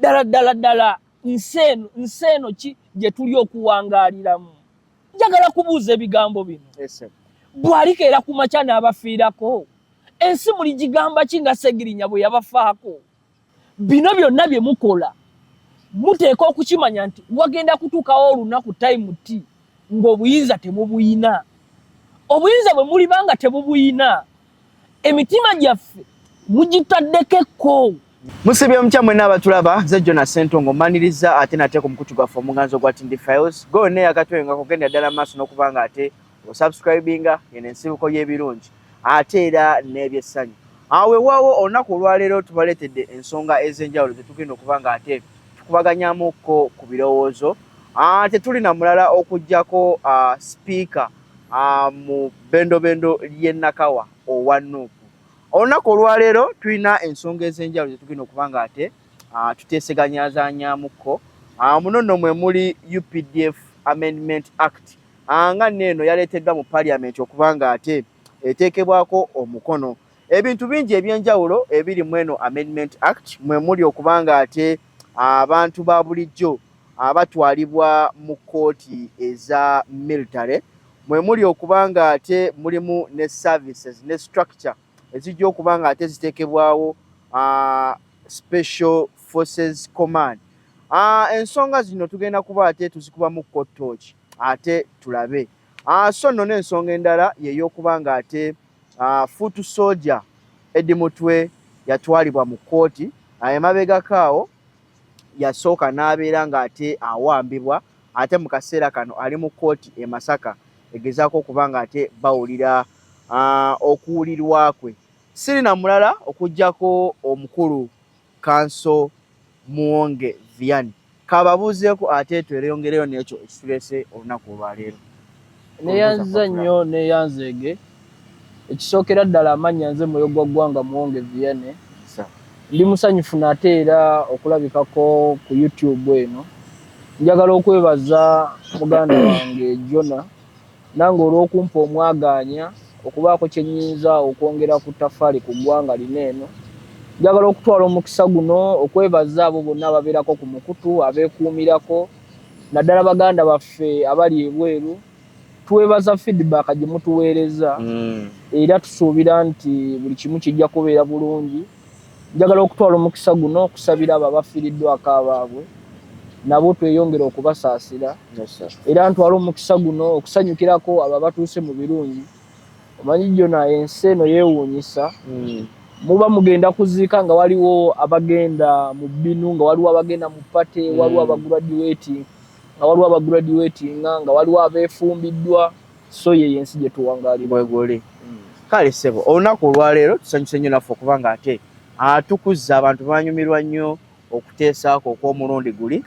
Ddala ddala ddala, nsi eno, nsi eno ki gye tuli okuwangaaliramu? Njagala kubuuza ebigambo bino. Bw'alikeera ku makya n'abafiirako, ensi muligigamba ki nga Ssegirinya bwe yabafaako? Bino byonna bye mukola muteeka okukimanya nti wagenda kutuukawo olunaku, time t, ng'obuyinza temubuyina. Obuyinza bwe muliba nga temubuyina, emitima gyaffe mugitaddeko ekko. Musibye mutya mwenna abatulaba? Nze Jona Ssentongo, mmaniriza ate nate ku mukutu gwaffe omuganzi ogwa Tindi Files. Gwe yakatwengako, genda ddala maaso n'okuba nga ate osubscribinga. Eno ensibuko y'ebirungi ate era n'ebyessanyu. Awo weewaawo, olunaku olwaleero tubaleetedde ensonga ez'enjawulo ze tugenda okuba nga ate tukubaganyamuko ku birowoozo. Tetuli na mulala okuggyako sipiika mu bendobendo ly'e Nakawa owa NUP. Olunaku olwaleero tulina ensonga ez'enjawulo ze tugenda okuba nga ate tuteeseganyazanyamukko. Muno nno mwe muli UPDF Amendment Act, nga nneeno yaleeteddwa mu Parliament okuba nga ate eteekebwako omukono. Ebintu bingi ebyenjawulo ebiri mu eno Amendment Act, mwe muli okuba nga ate abantu ba bulijjo abatwalibwa mu kkooti eza military, mwe muli okuba nga ate mulimu ne services ne structure ezijja okuba nga ate ziteekebwawo, Special Forces Command. Ensonga zino tugenda kuba ate tuzikubamu ttooki ate tulabe. So nno n'ensonga endala yey'okuba nga ate foot soldier Eddie Mutwe yatwalibwa mu kkooti. Emabegako awo yasooka n'abeera ng'ate awambibwa, ate mu kaseera kano ali mu kkooti e Masaka egezaako okuba ng'ate bawulira okuwulirwa kwe. Sirina mulala okuggyako omukulu Kanso Muwonge Vianney. Kababuuzeeko ate tweyongereyo n'ekyo ekituleese olunaku olwaleero. Neyanziza nnyo, neyanzeege. Ekisookera ddala, amannya nze Mwoyo gwa Ggwanga Muwonge Vianney. Ndi musanyufu nate era okulabikako ku YouTube eno. Njagala okwebaza muganda wange Jona nange olw'okumpa omwagaanya okubaako kye nnyinza okwongera ku ttaffaali ku ggwanga lino eno. Njagala okutwala omukisa guno okwebaza abo bonna ababeerako ku mukutu, abeekuumirako, naddala baganda baffe abali ebweru. Twebaza feedback gye mutuweereza era tusuubira nti buli kimu kijja kubeera bulungi. Njagala okutwala omukisa guno okusabira abo abafiiriddwako abaabwe, nabo tweyongere okubasaasira. Era ntwala omukisa guno okusanyukirako abo abatuuse mu birungi. Omanyi Jona, ensi eno yeewuunyisa. Muba mugenda kuziika nga waliwo abagenda mu bbinu, nga waliwo abagenda mu party, waliwo abagraduating, nga waliwo abagraduatinga, nga waliwo abeefumbiddwa. So yeyo ensi gye tuwangaalira. Bweguli. Kale ssebo, olunaku olwaleero tusanyuse nnyo naffe okuba nga ate tukuzza. Abantu banyumirwa nnyo okuteesaako okw'omulundi guli.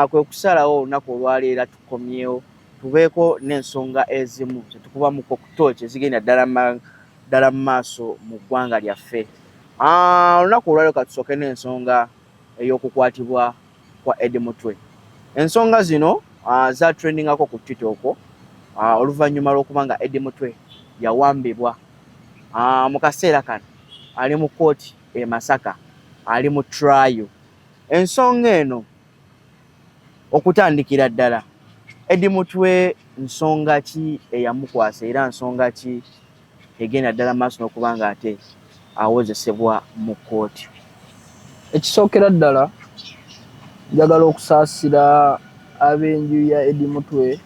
Kwe kusalawo olunaku olwaleero tukomyewo tubeeko n'ensonga ezimu zetukubamuko ku ttooki ezigenda ddala ddala mu maaso mu ggwanga lyaffe. Olunaku olwaleero katusooke n'ensonga ey'okukwatibwa kwa Eddie Mutwe. Ensonga zino zatrendingako ku Twitter okwo oluvannyuma lw'okuba nga Eddie Mutwe yawambibwa. Mu kaseera kano ali mu kkooti e Masaka, ali mu trial. Ensonga eno okutandikira ddala, Eddie Mutwe nsonga ki eyamukwasa, era nsonga ki egenda ddala maaso n'okuba nga ate awozesebwa mu kkooti? Ekisookera ddala, njagala okusaasira ab'enju ya Eddie Mutwe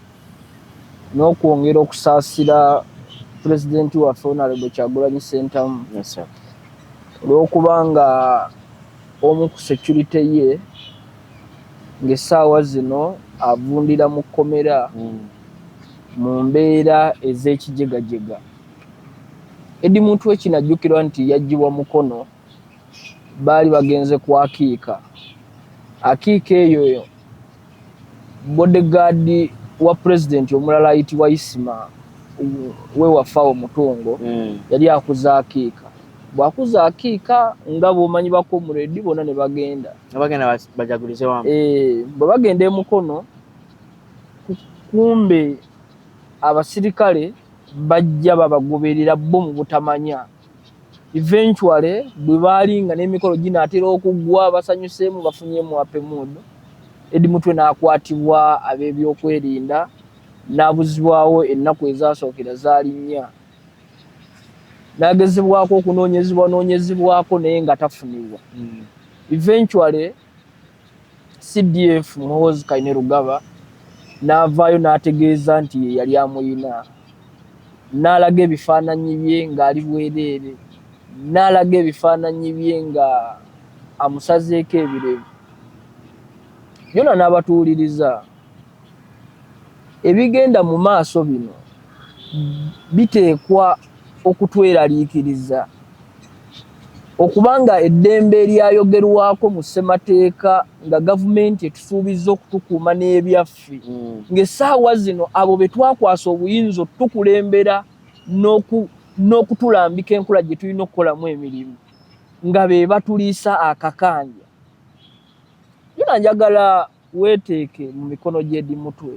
n'okwongera okusaasira pulezidenti waffe Honorable Kyagulanyi Ssentamu olw'okuba nga omu ku security ye ng'essaawa zino avundira mu kkomera mu mbeera ez'ekijegajega. Eddie Mutwe kinajjukirwa nti yaggyibwa Mukono, baali bagenze ku akiika. Akiika eyo bodyguard wa pulezidenti omulala ayitibwa Isima wewaffe awo Mutungo yali akuza akiika. Bw'akuza akiika, nga bw'omanyi bacomrade bonna ne bagenda. Bagenda bajagulize wamu. Bwe bagenda e Mukono, kumbe abasirikale bajja babagoberera bo mu butamanya. Eventually bwe baali nga n'emikolo ginaatera okuggwa, basanyuseemu, bafunyemu happy mood, Eddie Mutwe n'akwatibwa ab'ebyokwerinda n'abuzibwawo. Ennaku ezasookera zaali 4, n'agezebwako okunoonyezebwa noonyezebwako naye nga tafunibwa. Eventually CDF Muhoozi Kainerugaba n'avaayo n'ategeeza nti ye yali amuyina, n'alaga ebifaananyi bye ng'ali bwereere, n'alaga ebifaananyi bye nga amusazeeko ebirevu byonna, n'abatuuliriza ebigenda mu maaso. Bino biteekwa okutweraliikiriza okubanga eddembe eryayogerwako mu ssemateeka nga gavumenti etusuubizza okutukuuma n'ebyaffe, ng'essaawa zino abo be twakwasa obuyinza otukulembera n'okutulambika enkola gye tulina okukolamu emirimu, nga be batuliisa akakanja. Yona njagala weeteeke mu mikono gy'Eddie Mutwe,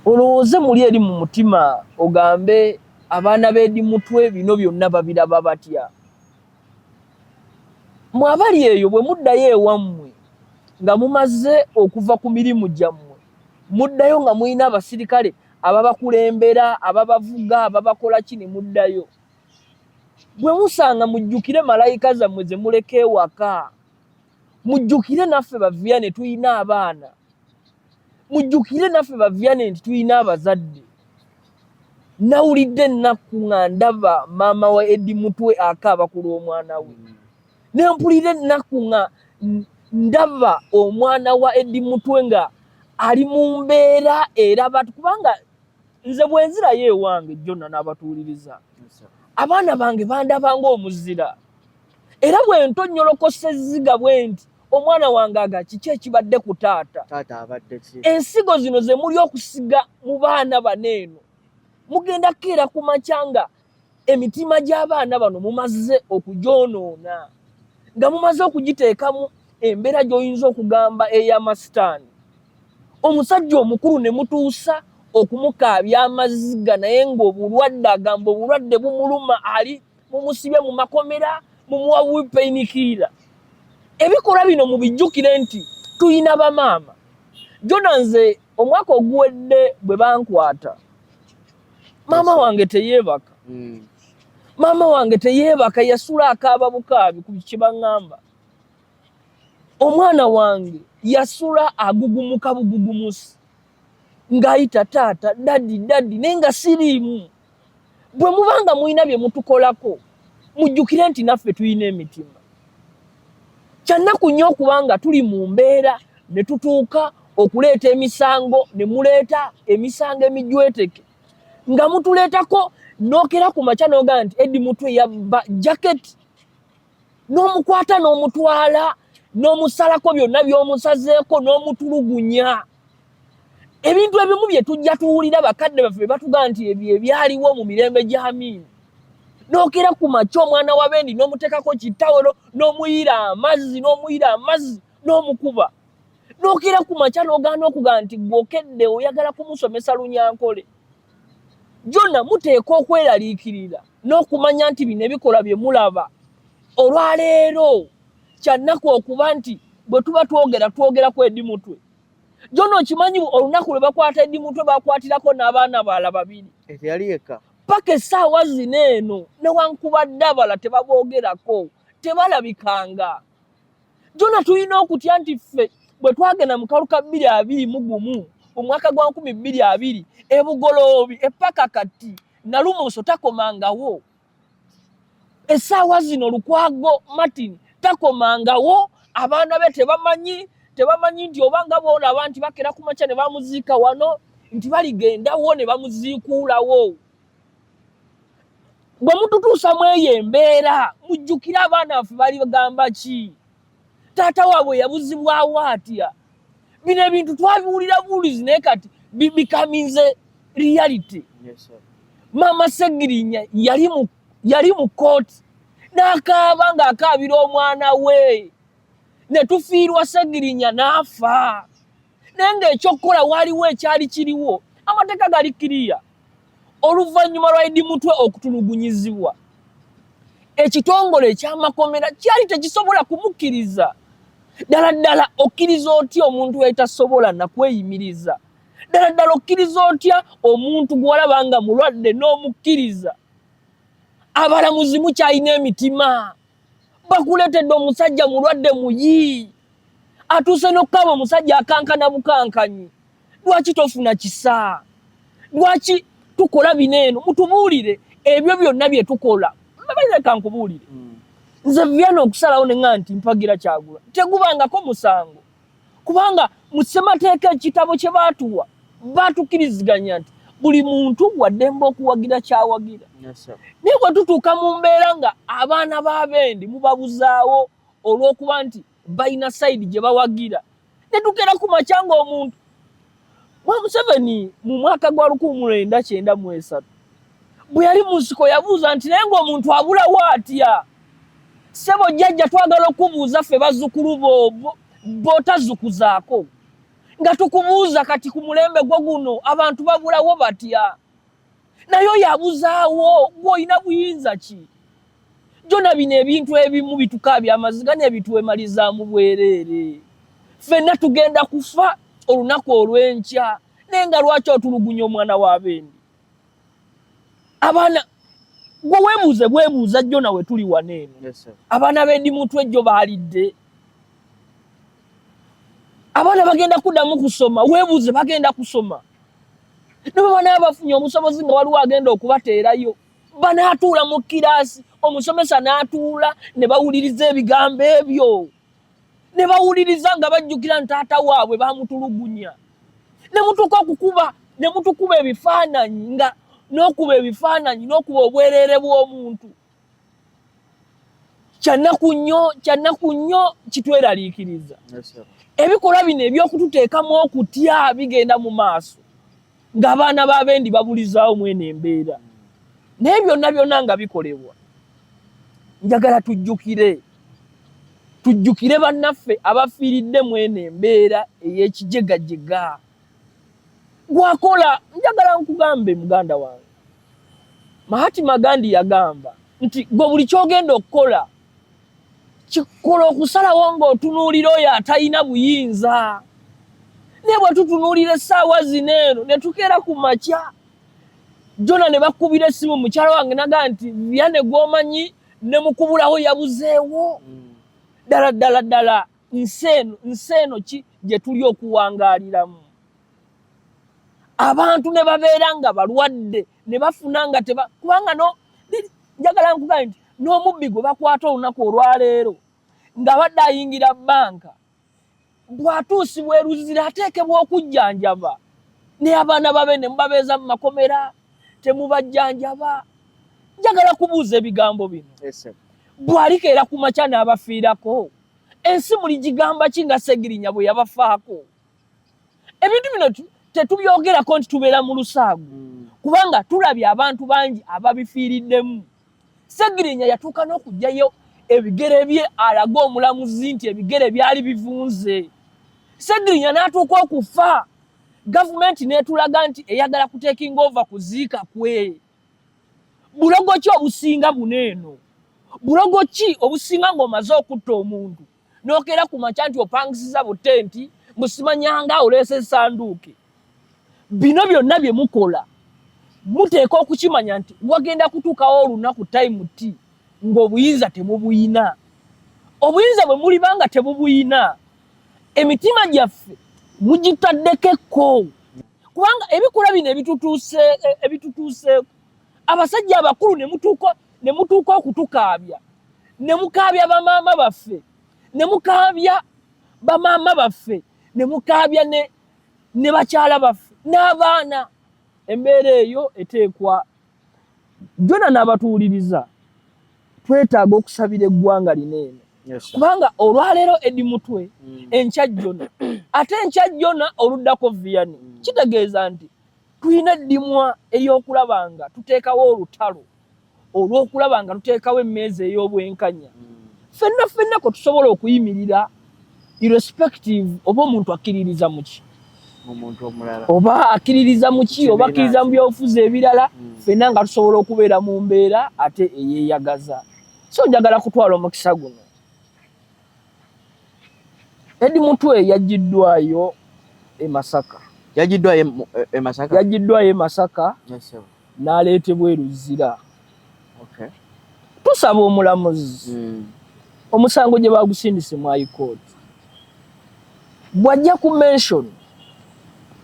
olowooze muli eri mu mutima, ogambe abaana b'Eddie Mutwe bino byonna babiraba batya? Mwe abali eyo, bwe muddayo ewammwe nga mumaze okuva ku mirimu gyammwe, muddayo nga mulina abasirikale ababakulembera, ababavuga, ababakola ki, ne muddayo, bwe musanga mujjukire malayika zammwe ze muleka ewaka. Mujjukire naffe baviyane tulina abaana, mujjukire naffe baviyane nti tulina abazadde. Nawulidde ennaku nga ndaba maama wa Eddie Mutwe akaaba ku lw'omwana we, ne mpulira ennaku nga ndaba omwana wa Eddie Mutwe nga ali mu mbeera era batu, kubanga nze bwe nzirayo ewange jonna n'abatuuliriza, abaana bange bandaba ng'omuzira, era bwe ntonnyolokosa ezziga bwe nti omwana wange aga kiki ekibadde ku taata? Taata abadde ki? Ensigo zino ze muli okusiga mu baana bano eno, mugenda kukeera ku makya nga emitima gy'abaana bano mumaze okugyonoona, nga mumaze okugiteekamu embeera gy'oyinza okugamba ey'amasitaani. Omusajja omukulu ne mutuusa okumukaabya amaziga, naye ng'obulwadde, agamba obulwadde bumuluma, ali mumusibye mu makomera, mumuwa painkiller. Ebikolwa bino mubijjukire nti tuyina bamaama. Jona, nze omwaka oguwedde bwe bankwata, maama wange teyeebaka. Maama wange teyeebaka, yasula akaaba bukaabi ku kibaŋŋamba. Omwana wange yasula agugumuka bugugumusi ng'ayita taata, daddy, daddy, naye nga siriimu. Bwe mubanga mulina bye mutukolako, mujjukire nti naffe tulina emitima. Kyannaku nnyo okubanga tuli mu mbeera ne tutuuka okuleeta emisango, ne muleeta emisango emijweteke nga mutuleetako n'okera ku makya n'ogaa nti Eddie Mutwe yabba jaketi, n'omukwata n'omutwala n'omusalako byonna by'omusazeeko n'omutulugunya. Ebintu ebimu bye tujja tuwulira bakadde baffe bye batugaa nti ebyo ebyaliwo mu mirembe gya Amiini, n'okera ku makya omwana wa bendi n'omuteekako kitawero n'omuyira amazzi, n'omuyira amazzi, n'omukuba, n'okera ku makya n'ogaana okugaa nti gwokedde oyagala kumusomesa Lunyankole. Jona, muteeka okweraliikirira n'okumanya nti bino ebikolwa bye mulaba olwaleero kyannaku okuba nti bwe tuba twogera, twogera ku Eddie Mutwe. Jona, okimanyi olunaku lwe bakwata Eddie Mutwe bakwatirako n'abaana bala babiri? Teyali yekka. Paka essaawa zino eno, newankubadde abala tebaboogerako, tebalabikanga. Jona, tulina okutya nti ffe bwe twagenda mu kalu ka 2021, mu mwaka gwa 2020 ebugoloobi, epaka kati Nalumoso takomangawo. Essaawa zino Lukwago Martin takomangawo, abaana be tebamanyi, tebamanyi nti oba nga boolaba nti bakera ku makya ne bamuziika wano, nti baligendawo ne bamuziikuulawo. Bwe mututuusa mu eyo embeera, mujjukire abaana baffe baligamba ki? Taata waabwe yabuzibwawo atya? Bino ebintu twabiwulira buwulizi, naye kati bikaminze reality. Maama Segirinya yali mu kooti n'akaaba ng'akaabira omwana we, ne tufiirwa Segirinya n'afa, naye ng'ekyokukola waaliwo ekyali kiriwo. Amateeka gali kiriya. Oluvannyuma lwa Eddie Mutwe okutulugunyizibwa, ekitongole ekyamakomera kyali tekisobola kumukkiriza. Ddala ddala okkiriza otya omuntu etasobola nakweyimiriza? Ddala ddala okkiriza otya omuntu gw'olaba nga mulwadde n'omukkiriza? Abalamuzi mukyalina emitima. Bakuleetedde omusajja mulwadde muyi, atuuse n'okukaaba, omusajja akankana bukankanyi. Lwaki tofuna kisa? Lwaki tukola bino eno? Mutubuulire ebyo byonna bye tukola. Leka nkubuulire, nze Viana okusalawo ne ŋŋa nti mpagira Kyagula tegubangako musango, kubanga mu ssemateeka ekitabo kye baatuwa baatukiriziganya nti buli muntu waddembe okuwagira kyawagira. Naye bwe tutuuka mu mbeera nga abaana b'abendi mubabuzaawo olw'okuba nti balina side gye bawagira, ne tukeera ku makya ng'omuntu wa Museveni mu mwaka gwa 1993 bwe yali mu nsiko yabuuza nti naye ng'omuntu abulawo atya? Ssebo jjajja, twagala okubuuza ffe bazzukulu bo b'otazukuzaako nga tukubuuza kati ku mulembe gwo guno abantu babulawo batya? Naye oyo abuzaawo gw'olina buyinza ki? Jona, bino ebintu ebimu bitukaabya amaziga n'ebitwemalizaamu bwereere. Ffenna tugenda kufa olunaku olw'enkya, naye nga lwaki otulugunya omwana w'abendi? Abaana gwe weebuuze bwebuuza, Jona, we tuli wano eno, abaana b'Eddie Mutwe jjo baalidde? Abaana bagenda kuddamu kusoma? Weebuuze, bagenda kusoma? Ne bwe banaaba bafunye obusobozi nga waliwo agenda okubateerayo, banaatuula mu kiraasi, omusomesa n'atuula ne bawuliriza ebigambo ebyo, ne bawuliriza nga bajjukira nti taata waabwe bamutulugunya, ne mutuuka okukuba ne mutukuba ebifaananyi, nga n'okuba ebifaananyi n'okuba obwereere bw'omuntu? Kyannaku nnyo, kyannaku nnyo, kitweraliikiriza. Ebikolwa bino ebyokututeekamu okutya bigenda mu maaso ng'abaana b'abendi babulizaawo mwene embeera. Naye byonna byonna nga bikolebwa, njagala tujjukire, tujjukire bannaffe abafiiridde mwene embeera ey'ekijegajega. Gwakola, njagala nkugambe muganda wange, Mahatma Gandhi yagamba nti gwe buli kyogenda okukola kikola okusalawo ng'otunuulira oyo atalina buyinza. Naye bwe tutunuulira essaawa zino eno ne tukeera ku makya, Jona, ne bakubira essimu mukyala wange naga nti Viane gw'omanyi ne mukubulawo yabuzeewo. Ddala ddala ddala, nsi eno, nsi eno ki gye tuli okuwangaaliramu? Abantu ne babeera nga balwadde ne bafuna nga teba kubanga no njagala nkugambe nti n'omubbi gwe bakwata olunaku olwaleero ng'abadde ayingira banka, bw'atuusibwa eruzira ateekebwa okujjanjaba. Naye abaana babe ne mubabeeza mu makomera, temubajjanjaba. Njagala kubuuza ebigambo bino, bw'alikeera ku makya n'abafiirako, ensi muligigamba ki nga Segirinya bwe yabafaako? Ebintu bino tetubyogerako nti tubeera mu lusaago, kubanga tulabye abantu bangi ababifiiriddemu. Segirinya yatuuka n'okugyayo ebigere bye alage omulamuzi nti ebigere byali bivunze. Segirinya n'atuuka okufa, gavumenti n'etulaga nti eyagala kutekinga ova kuziika kwe. Bulogo ki obusinga buno eno? Bulogo ki obusinga ng'omaze okutta omuntu n'okeera ku makya nti opangisiza butenti mbusimanyanga oleese esanduuke? Bino byonna bye mukola muteeka okukimanya nti wagenda kutuukawo olunaku time t ng'obuyinza temubuyina. Obuyinza bwe muliba nga temubuyina, emitima gyaffe mugitaddeko ekko, kubanga ebikolwa bino ebitutuuseeko, abasajja abakulu ne mutuuka okutukaabya, ne mukaabya bamaama baffe, ne mukaabya bamaama baffe, ne mukaabya ne bakyala baffe n'abaana. Embeera eyo eteekwa jona n'abatuwuliriza, twetaaga okusabira eggwanga lino eno, kubanga olwaleero Eddie Mutwe, enkya Jona, ate enkya Jona oluddako Viani. Kitegeeza nti tulina eddimwa ery'okulaba nga tuteekawo olutalo olw'okulaba nga tuteekawo emmeeza ey'obwenkanya, ffenna ffenna kwe tusobola okuyimirira, irrespective oba omuntu akkiririza muki. Omuntu omulala. Oba akkiririza mu ki, oba Kibiina akkiririza mu ki? byobufuzi ebirala, ffenna nga tusobola okubeera mu mbeera ate eyeeyagaza. So njagala kutwala omukisa guno. Eddie Mutwe yaggyiddwayo e Masaka. Yaggyiddwayo e Masaka? Yaggyiddwayo e Masaka Yes, sir. n'aleetebwa e Luzira. Tusaba omulamuzi omusango gye bagusindise mu High Court bw'ajja ku mention,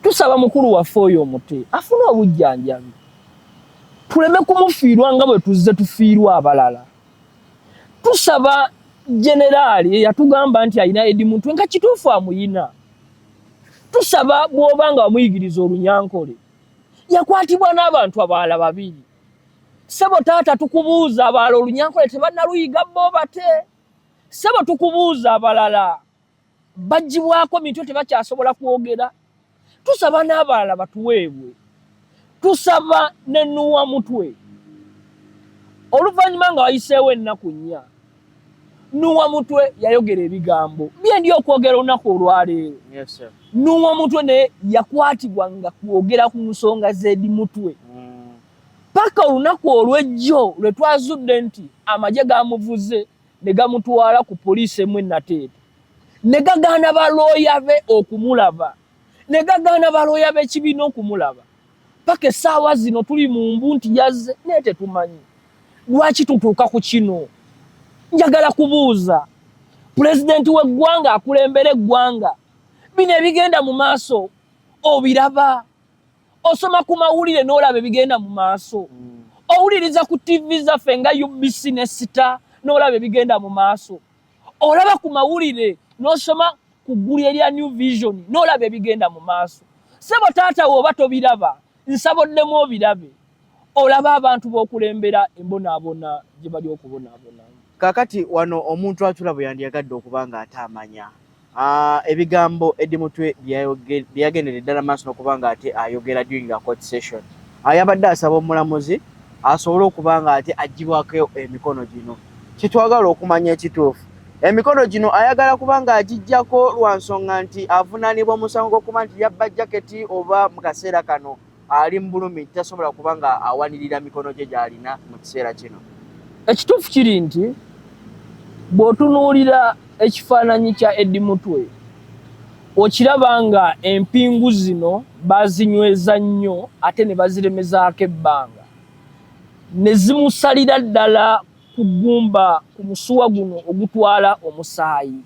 tusaba mukulu waffe oyo omute afune obujjanjabi, tuleme kumufiirwa nga bwe tuzze tufiirwa abalala. Tusaba generaali eyatugamba nti alina Eddie Mutwe, nga kituufu amuyina, tusaba bw'oba nga wamuyigiriza Olunyankole, yakwatibwa n'abantu abalala babiri. Ssebo taata, tukubuuza, abalala Olunyankole tebannaluyiga bo bate? Ssebo tukubuuza, abalala bagibwako mitwe tebakyasobola kwogera? Tusaba n'abalala batuweebwe. Tusaba ne Nuwa Mutwe. Oluvannyuma nga wayiseewo ennaku 4, Nuwa Mutwe yayogera ebigambo byendi okwogera olunaku olwaleero. Yes, sir. Nuwa Mutwe naye yakwatibwa nga kwogera ku nsonga z'Eddie Mutwe paka olunaku olw'ejjo lwe twazudde nti amagye gamuvuze ne gamutwala ku poliisi emu e Nateete, ne gagaana balooya be okumulaba, ne gagaana balooya b'ekibiina okumulaba, paka essaawa zino tuli mu mbu nti yazze, naye tetumanyi lwaki tutuuka ku kino. Njagala kubuuza pulezidenti w'eggwanga akulembera eggwanga, bino ebigenda mu maaso obiraba? Osoma ku mawulire n'olaba ebigenda mu maaso? Owuliriza ku TV zaffe nga UBC ne Star n'olaba ebigenda mu maaso? Olaba ku mawulire n'osoma ku ggulu erya New Vision n'olaba ebigenda mu maaso? Sebo taata, we oba tobiraba, nsaba oddemu obirabe, olaba abantu b'okulembera embonaabona gye bali okubonaabona. Kaakati wano omuntu atula bwe yandiyagadde okuba nga ate amanya ebigambo Eddie Mutwe bye yagendera ddala maaso n'okuba nga ate ayogera during a court session, ayabadde asaba omulamuzi asobole okuba nga ate aggyibwako emikono gino. Kitwagala okumanya ekituufu, emikono gino ayagala kuba nga agiggyako lwa nsonga nti avunaanibwa omusango gw'okuba nti yabba jaketi, oba mu kaseera kano ali mu bulumi, tasobola kuba nga awanirira mikono gye gy'alina mu kiseera kino? Ekituufu kiri nti bw'otunuulira ekifaananyi kya Eddie Mutwe, okiraba nga empingu zino bazinyweza nnyo ate ne baziremezaako ebbanga ne zimusalira ddala ku ggumba, ku musuwa guno ogutwala omusaayi.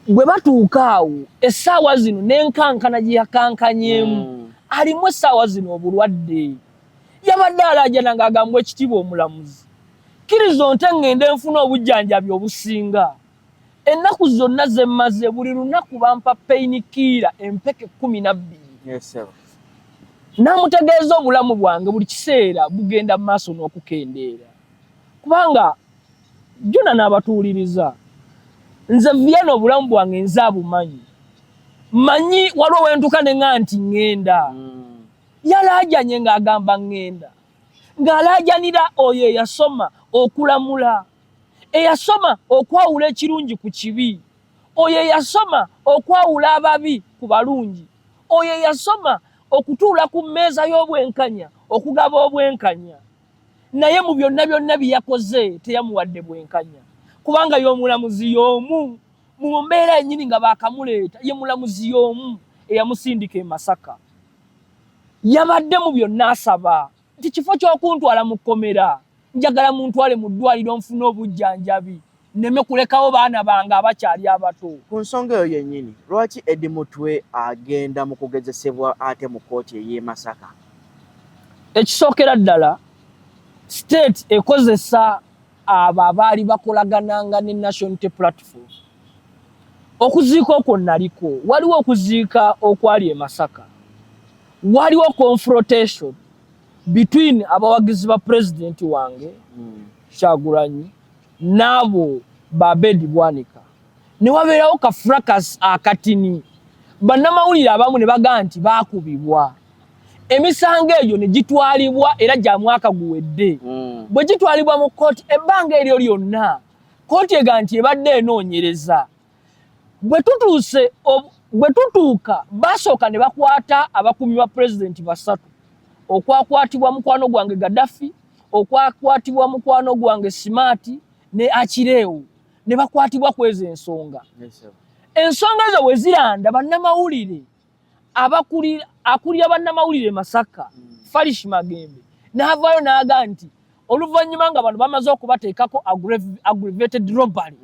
Bwe batuuka awo essaawa zino n'enkankana gye yakankanyemu, alimu essaawa zino obulwadde. Yabadde alaajana ng'agambwa, "Ekitiibwa omulamuzi, kkiriza onte ŋŋende nfuna obujjanjabi obusinga. Ennaku zonna ze mmaze, buli lunaku bampa painkiller empeke 12." Yes, sir. N'amutegeeza obulamu bwange buli kiseera bugenda mu maaso n'okukendeera, kubanga jona n'abatuuliriza nze Viana, obulamu bwange nze abumanyi, manyi waliwo wentuka ne ŋŋa nti ŋŋenda. Yalaajanye ng'agamba ŋŋenda, ng'alaajanira oyo eyasoma okulamula, eyasoma okwawula ekirungi ku kibi, oyo eyasoma okwawula ababi ku balungi, oyo eyasoma okutuula ku mmeeza y'obwenkanya okugaba obwenkanya. Naye mu byonna byonna bye yakoze teyamuwadde bwenkanya, kubanga y'omulamuzi y'omu mu mbeera yennyini nga baakamuleeta, ye mulamuzi y'omu eyamusindika e Masaka. Yabadde mu byonna asaba nti kifo ky'okuntwala mu kkomera, njagala muntwale mu ddwaliro nfune obujjanjabi, nneme kulekawo baana bange abakyali abato. Ku nsonga eyo yennyini, lwaki Eddie Mutwe agenda mu kugezesebwa ate mu kkooti ey'e Masaka? Ekisookera ddala, state ekozesa abo abaali bakolagananga ne National Unity Platform. Okuziika okwo naliko, waliwo okuziika okwali e Masaka, waliwo confrontation between abawagizi ba pulezidenti wange Kyagulanyi n'abo ba Abedi Bwanika, ne wabeerawo ka fracas akatini. Bannamawulire abamu ne bagamba nti baakubibwa. Emisango egyo ne gitwalibwa, era gya mwaka guwedde. Bwe gitwalibwa mu kkooti, ebbanga eryo lyonna kkooti ega nti ebadde enoonyereza. Bwe tutuuse Bwe tutuuka basooka ne bakwata abakuumi ba pulezidenti basatu, okwakwatibwa mukwano gwange Gaddafi, okwakwatibwa mukwano gwange Simaati ne Akireewo, ne bakwatibwa ku ezo ensonga. Ensonga ezo bwe ziranda bannamawulire, akulira bannamawulire Masaka, Farish Magembe, n'avaayo n'aga nti oluvannyuma nga bano bamaze okubateekako aggravated robbery,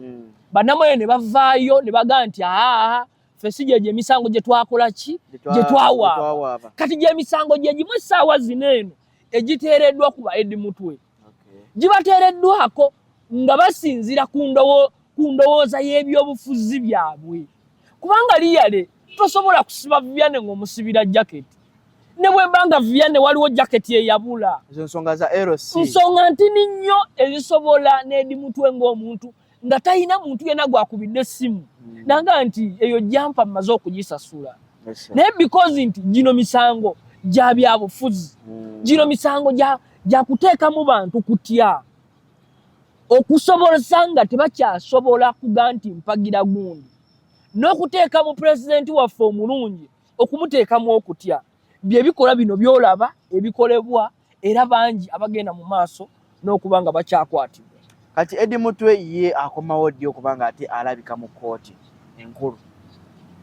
bannamawulire ne bavaayo ne bagaa nti aa, ffe si gyegyo emisango gye twakola ki, gye twawaaba. Kati gyemisango gye gimu essaawa zino eno egiteereddwa ku ba Eddie Mutwe, gibateereddwako nga basinziira ku ndowooza y'ebyobufuzi byabwe, kubanga liyale tosobola kusiba Viviane ng'omusibira jaketi, ne bwemba nga Viviane waliwo jaketi eyabula. Nsonga za LC. Nsonga ntini nnyo ezisobola n'Eddie Mutwe ng'omuntu nga talina muntu yenna gwakubidde essimu nanga nti eyo jampa mmaze okugisasula, naye because nti gino misango gya byabufuzi, gino misango gya kuteekamu bantu kutya okusobolesa nga tebakyasobola kuga nti mpagira gundi, n'okuteeka mu pulezidenti waffe omulungi okumuteekamu okutya. Bye bikola bino byolaba ebikolebwa, era bangi abagenda mu maaso n'okuba nga bakyakwatibwa. Kati Eddie Mutwe ye akomawo ddi okuba nga ate alabika mu kkooti enkulu?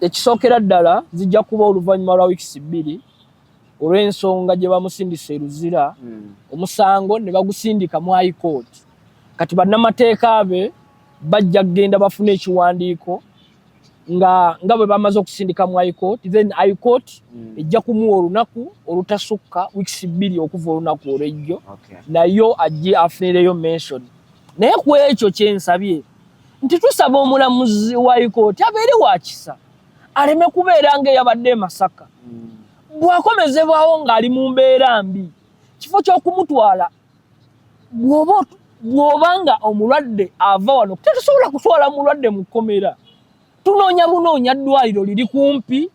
Ekisookera ddala zijja kuba oluvannyuma lwa wiikisi 2, olw'ensonga gye bamusindisa e Luzira, omusango ne bagusindika mu High Court. Kati bannamateeka be bajja kugenda bafune ekiwandiiko nga bwe bamaze okusindika mu High Court, then High Court ejja kumuwa olunaku olutasukka wiikisi 2 okuva olunaku olw'ejjo, nayo ajje afunireyo mention. Naye ku ekyo kyensabye nti tusaba omulamuzi wa High Court abeere wa kisa, aleme kubeera ng'eyabadde e Masaka. Bw'akomezebwawo ng'ali mu mbeera mbi, kifo ky'okumutwala bw'oba nga omulwadde ava wano, tetusobola kutwala mulwadde mu kkomera, tunoonya bunoonya ddwaliro liri kumpi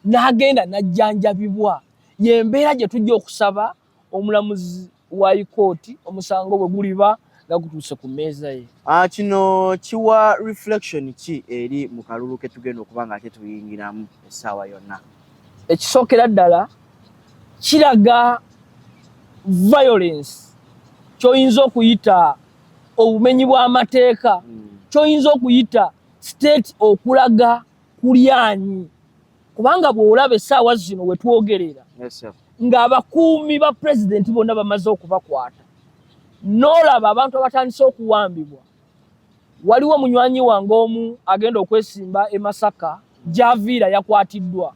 n'agenda n'ajjanjabibwa. Y'embeera gye tujja okusaba omulamuzi wa High Court omusango bwe guliba nga gutuuse ku mmeeza ye. Kino kiwa reflection ki eri mu kalulu ke tugenda okuba nga ate tuyingiramu essaawa yonna? Ekisookera ddala kiraga violence, ky'oyinza okuyita obumenyi bw'amateeka, ky'oyinza okuyita state okulaga kulyanyi, kubanga bw'olaba essaawa zino we twogerera ng'abakuumi ba pulezidenti bonna bamaze okubakwata, n'olaba abantu abatandise okuwambibwa. Waliwo munywanyi wange omu agenda okwesimba e Masaka, gy'aviira yakwatiddwa.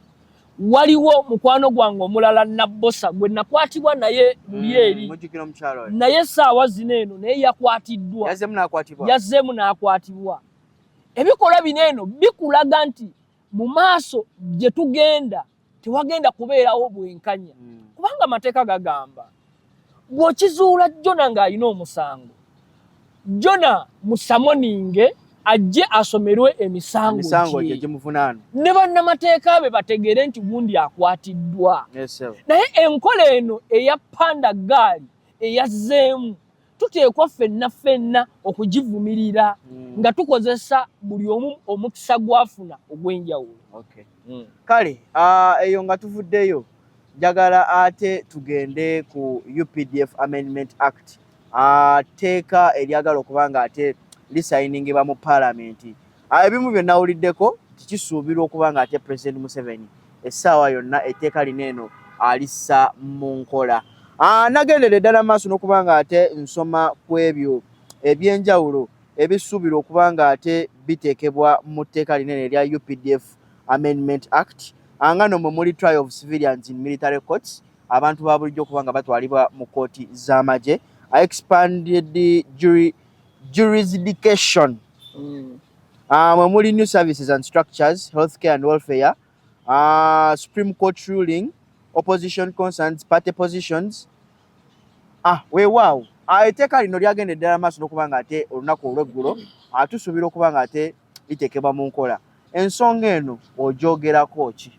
Waliwo mukwano gwange omulala Nabbosa gwe nakwatibwa naye luli eri, naye essaawa zino eno naye yakwatiddwa, yazzeemu n'akwatibwa. Ebikolwa bino eno bikulaga nti mu maaso gye tugenda tewagenda kubeerawo bwenkanya, kubanga amateeka gagamba bw'okizuula Jona ng'alina omusango, Jona musummoninge ajje asomerwe emisango gye ne bannamateeka be bategeere nti gundi akwatiddwa. Naye enkola eno eya panda gaali eyazzeemu tuteekwa ffenna ffenna okugivumirira nga tukozesa buli omu omukisa gwafuna ogw'enjawulo. Kale eyo nga tuvuddeyo, njagala ate tugende ku UPDF Amendment Act, tteeka eryagala okuba nga ate lisayiningibwa mu paalamenti. Ebimu bye nawuliddeko tikisuubirwa okuba nga ate President Museveni essaawa yonna etteeka lino eno alissa mu nkola. Nagendera eddala maaso n'okuba nga ate nsoma ku ebyo ebyenjawulo ebisuubirwa okuba nga ate biteekebwa mu tteeka linene erya UPDF Amendment Act, nga no mwe muli trial of civilians in military courts, abantu ba bulijjo okuba nga batwalibwa mu kkooti z'amagye, expanded jurisdiction, mwe muli new services and structures, healthcare and welfare, Supreme Court ruling, opposition concerns, party positions. Weewaawo etteeka lino lyagenda eddala maaso n'okuba nga ate olunaku olw'eggulo tusuubira okuba nga ate liteekebwa mu nkola. Ensonga eno ogyogerako ki?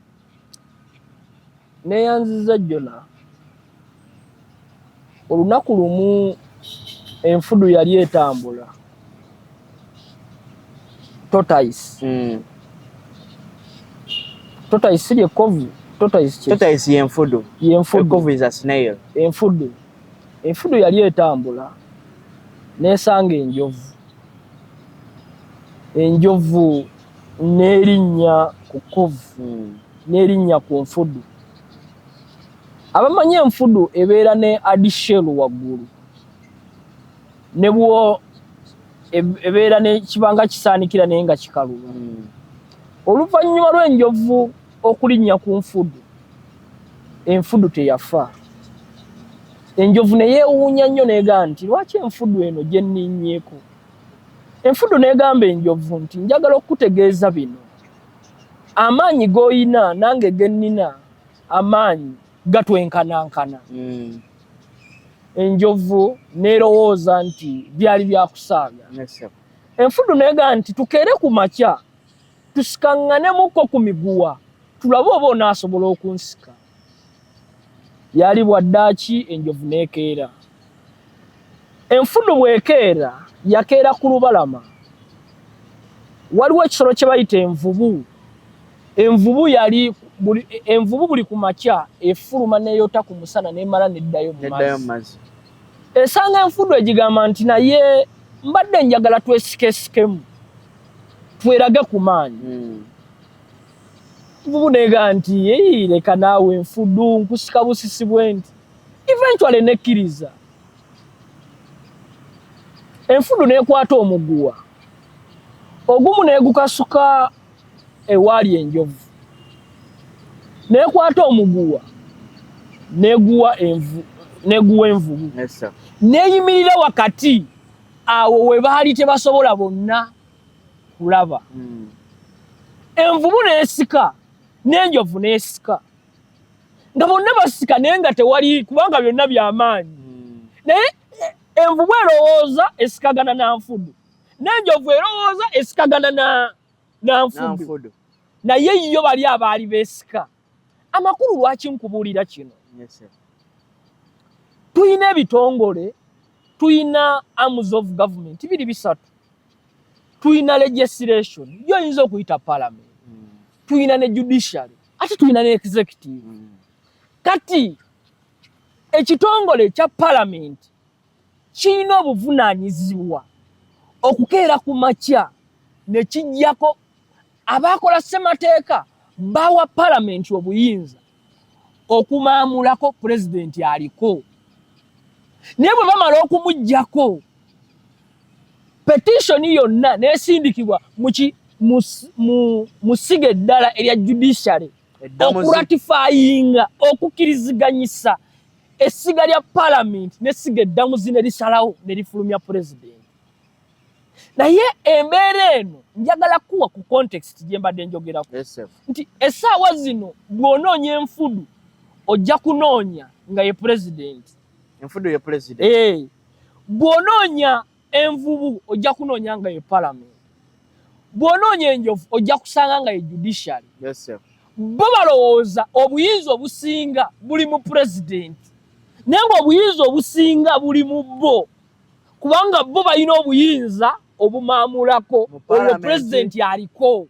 Neeyanziza Jona. Olunaku lumu enfudu yali etambula, tortoise. Tortoise si lyekkovu? Tortoise kye? Tortoise yenfudu. Yenfudu. Ekkovu is a snail. Enfudu yali etambula nesanga enjovu, enjovu n'erinnya ku kkovu, n'erinnya ku nfudu. Abamanyi enfudu ebeera ne hard shell waggulu, ne bwo ebeera ne kibanga kisaanikira naye nga kikaluba. Oluvannyuma lw'enjovu okulinnya ku nfudu, enfudu teyafa. Enjovu ne yeewuunya nnyo, n'egamba nti, "Lwaki enfudu eno gye nninnyeeko?" Enfudu n'egamba enjovu nti, "Njagala okukutegeeza bino: amaanyi g'oyina nange ge nnina, amaanyi gatwenkanankana." Enjovu n'erowooza nti byali byakusaaga. Yes, sir. Enfudu n'egamba nti, "Tukeere ku makya tusikaŋŋanemuko ku miguwa, tulabe oba onaasobola okunsika." Yali bwaddaaki, enjovu n'ekeera. Enfudu bw'ekeera, yakeera ku lubalama. Waliwo ekisolo kye bayita envubu. Envubu yali buli, envubu buli ku makya efuluma n'eyota ku musana n'emala n'eddayo mu Neddayo mu mazzi. mazzi. Esanga enfudu, egigamba nti, "Naye mbadde njagala twesikesikemu, twerage ku maanyi." Nvubu neega nti, "Ei, leka naawe enfudu, nkusika busisi bwe nti." Eventually nekkiriza. Enfudu neekwata omuguwa ogumu neegukasuka ewaali enjovu, neekwata omuguwa neeguwa envu, neeguwa envubu. Yes, sir. Neeyimirira wakati awo we baali tebasobola bonna kulaba. Envubu n'esika n'enjovu n'esika, nga bonna basika, naye nga tewali, kubanga byonna byamaanyi. Naye envubu erowooza esikagana na nfudu, n'enjovu erowooza esikagana na nfudu. Nanfudu. Naye yo bali abaali beesika. Amakulu lwaki nkubuulira kino? Yes, sir. Tuyina ebitongole, tuyina arms of government biri bisatu. Tuyina legislation, yo oyinza okuyita parliament, tuyina ne judiciary, ate tuyina ne executive. Kati ekitongole ekya parliament kirina obuvunaanyizibwa okukeera ku makya ne kijjako abakola ssemateeka. Bawa palamenti obuyinza okumaamulako pulezidenti aliko, naye bwe bamala okumuggyako, petition yonna n'esindikibwa mu ssiga eddala erya judiciary Eddamuzi. Okuratifyinga, okukkiriziganyisa essiga lya palamenti n'essiga eddamuzi ne lisalawo ne lifulumya pulezidenti. Naye embeera eno njagala kuwa ku context gye mbadde njogerako Yes, sir. nti essaawa zino bw'onoonya enfudu, ojja kunoonya nga ye pulezidenti. Enfudu ye president. Eh, bw'onoonya envubu, ojja kunoonya nga ye palamenti. Bw'onoonya enjovu, ojja kusanga nga ye judiciary. Yes, sir. Bo balowooza obuyinza obusinga buli mu pulezidenti, naye ng'obuyinza obusinga buli mu bo, kubanga bo balina obuyinza obumaamulako Mu olwo parliament. Pulezidenti aliko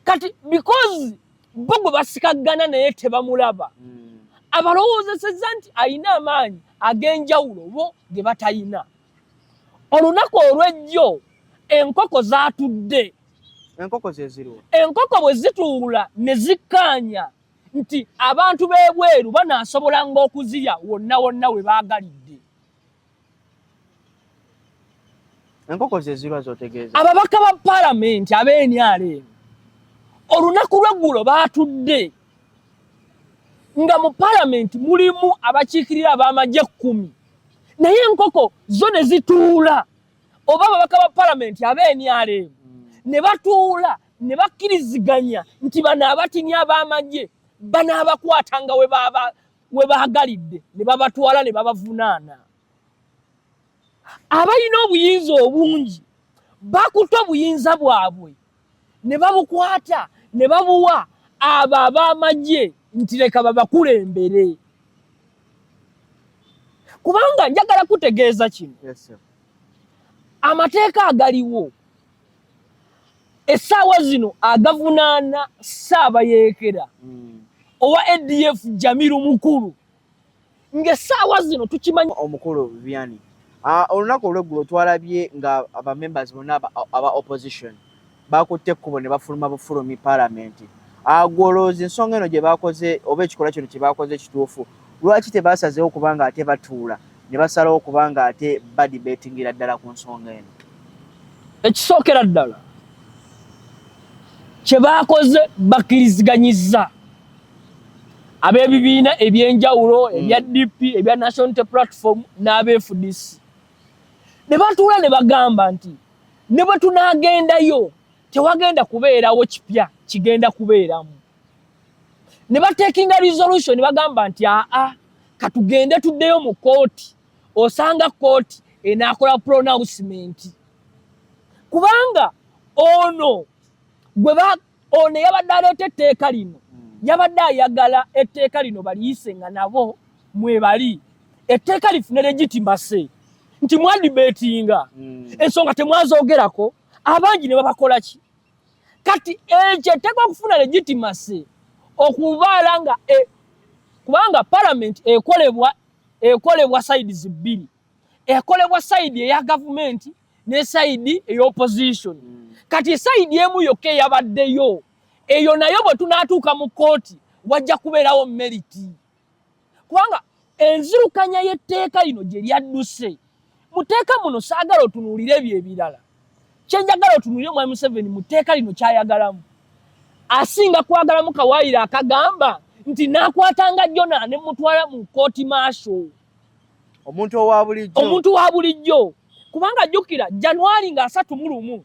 kati, because bo gwe basikaggana naye tebamulaba, abalowoozesezza nti alina amaanyi ag'enjawulo bo ge batayina. Olunaku olw'ejjo enkoko zaatudde. Enkoko ze ziriwa? Enkoko bwe zituula ne zikkaanya nti abantu b'ebweru banaasobolanga okuzirya wonna wonna we baagalidde. Enkoko ze ziriwa z'otegeeza? Ababaka ba paalamenti ab'NRM olunaku lw'eggulo baatudde nga mu paalamenti mulimu abakiikirira ab'amagye 10, naye enkoko zo ne zituula, oba ababaka ba paalamenti ab'NRM ne batuula ne bakkiriziganya nti bano abatini ab'amagye banaabakwatanga we baagalidde ne babatwala ne babavunaana. Abalina obuyinza obungi bakutte obuyinza bwabwe ne babukwata ne babuwa abo ab'amagye nti leka babakulembere. Kubanga njagala kutegeeza kino: Yes, sir. amateeka agaliwo. Essaawa zino agavunaana Ssaabayeekera owa ADF Jamiru Mukulu, ng'essaawa zino tukimanyi. Omukulu Vianney, olunaku olweggulo twalabye nga abamembers bonna aba opposition bakutte ekkubo ne bafuluma bufulumi parliament. Gwolowooza ensonga eno gye bakoze oba ekikolwa kino kye bakoze kituufu? Lwaki tebasazeewo kubanga ate batuula ne basalawo kubanga ate badebatingira ddala ku nsonga eno? Ekisookera ddala kye baakoze, bakkiriziganyizza ab'ebibiina ebyenjawulo, ebya DP, ebya National Unity Platform n'aba FDC, ne batuula ne bagamba nti ne bwe tunaagendayo tewagenda kubeerawo kipya kigenda kubeeramu. Ne batekinga resolution ne bagamba nti aa, katugende tuddeyo mu kooti, osanga kooti enaakola pronouncement, kubanga ono gwe ono yabadde aleeta etteeka lino, yabadde ayagala etteeka lino baliyise nga nabo mwebali, etteeka lifune legitimacy nti mwadibetinga ensonga temwazoogerako, abangi ne babakola ki. Kati ekyo etteeka okufuna legitimacy okubaala nga kubanga parliament ekolebwa sides bbiri, ekolebwa side eya gavumenti ne side ey'opposition. Kati side emu yokka eyabaddeyo eyo, nayo bwe tunaatuuka mu kooti wajja kubeerawo merit, kubanga enzirukanya y'etteeka lino gye lyadduse mu tteeka muno, saagala otunuulire ebyo ebirala. Kyenjagala otunuulire, Mwami Museveni mu tteeka lino kyayagalamu, asinga kwagalamu kawaayiro akagamba nti naakwatanga jona ne mutwala mu kooti martial. Omuntu owa bulijjo. Omuntu wa bulijjo, kubanga jjukira January nga 31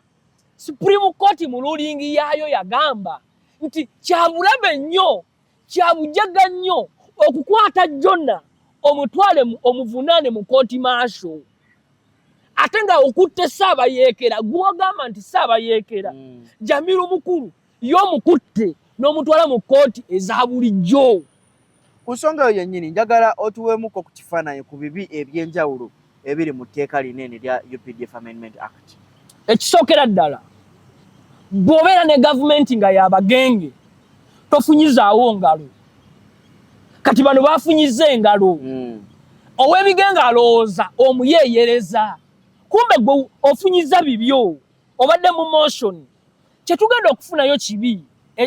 Supreme Court mu ruling yaayo yagamba nti kyabulabe nnyo, kyabujjaga nnyo okukwata jona omutwale omuvunaane mu kooti martial, ate nga okutte Saabayeekera gwogamba nti Saabayeekera Jamiru Mukulu y'omukutte n'omutwala mu kooti eza bulijjo. Ku nsonga eyo yennyini, njagala otuweemuko ku kifaananyi ku bibi ebyenjawulo ebiri mu tteeka linene erya UPDF Amendment Act. Ekisookera ddala, bw'obeera ne gavumenti nga yabagenge, tofunyizaawo ngalo. Kati bano bafunyiza engalo. Ow'ebigenge alowooza omuyeeyereza, kumbe gwe ofunyiza bibyo, obadde mu motion. Kyetugenda okufunayo kibi,